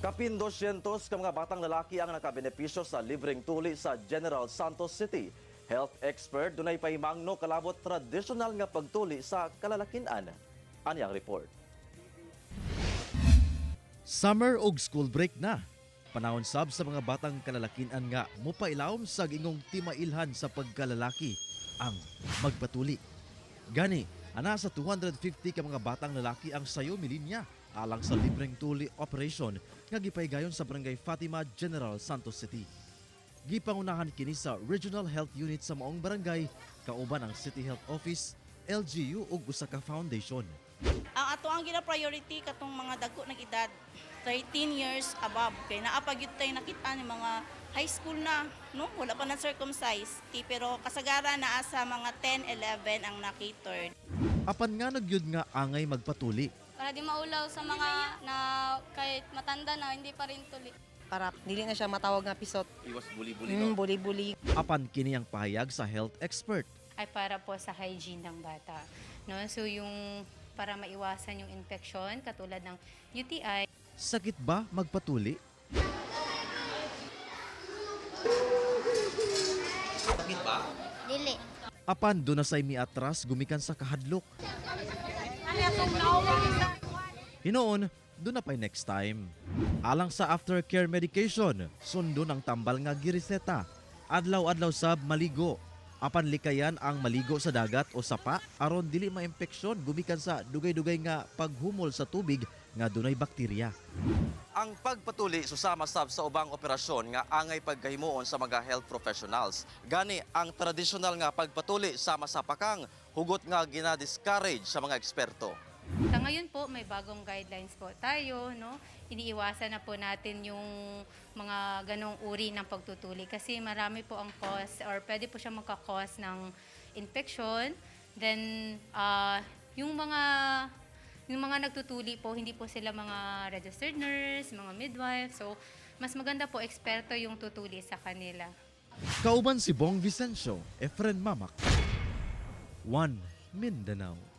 Kapin 200 ka mga batang lalaki ang nakabenepisyo sa libreng tuli sa General Santos City. Health expert dunay pahimangno kalabot tradisyonal nga pagtuli sa kalalakinan. Ani ang report. Summer og school break na. Panahon sab sa mga batang kalalakinan nga mopailawom sa ingong timailhan sa pagkalalaki ang magpatuli. Gani, ana sa 250 ka mga batang lalaki ang sayo milinya alang sa libreng tuli operation nga gipaygayon sa Barangay Fatima, General Santos City. Gipangunahan kini sa Regional Health Unit sa maong barangay kauban ang City Health Office, LGU ug usa ka foundation. Ang ato ang gina-priority katong mga dagko nag edad 13 years above kay naa pa gyud tay nakita ni mga high school na, no, wala pa na circumcise ti, pero kasagaran naa sa mga 10, 11 ang na-catered. Apan nga nagyud nga angay magpatuli? Para di maulaw sa mga na kahit matanda na hindi pa rin tuli. Para dili na siya matawag nga pisot. Iwas buli-buli. Buli-buli. Apan kini ang pahayag sa health expert. Ay para po sa hygiene ng bata. No? So yung para maiwasan yung infection katulad ng UTI. Sakit ba magpatuli? Sakit ba? Dili. Apan duna say miatras gumikan sa kahadlok. Hinoon, duna pa'y next time. Alang sa aftercare medication, sundon ang tambal nga gireseta. Adlaw-adlaw sab maligo. Apan likayan ang maligo sa dagat o sapa aron dili maimpeksyon gumikan sa dugay-dugay nga paghumol sa tubig nga dunay bakterya. Ang pagpatuli susama sab sa ubang operasyon nga angay pagkahimuon sa mga health professionals. Gani ang tradisyonal nga pagpatuli sama sa pakang hugot nga gina-discourage sa mga eksperto. Sa ngayon po, may bagong guidelines po tayo, no? Iniiwasan na po natin yung mga ganong uri ng pagtutuli kasi marami po ang cause or pwede po siya magka-cause ng infection. Then, yung mga nagtutuli po, hindi po sila mga registered nurse, mga midwife. So, mas maganda po eksperto yung tutuli sa kanila. Kauban si Bong Vicencio, Efren Mamak. One Mindanao.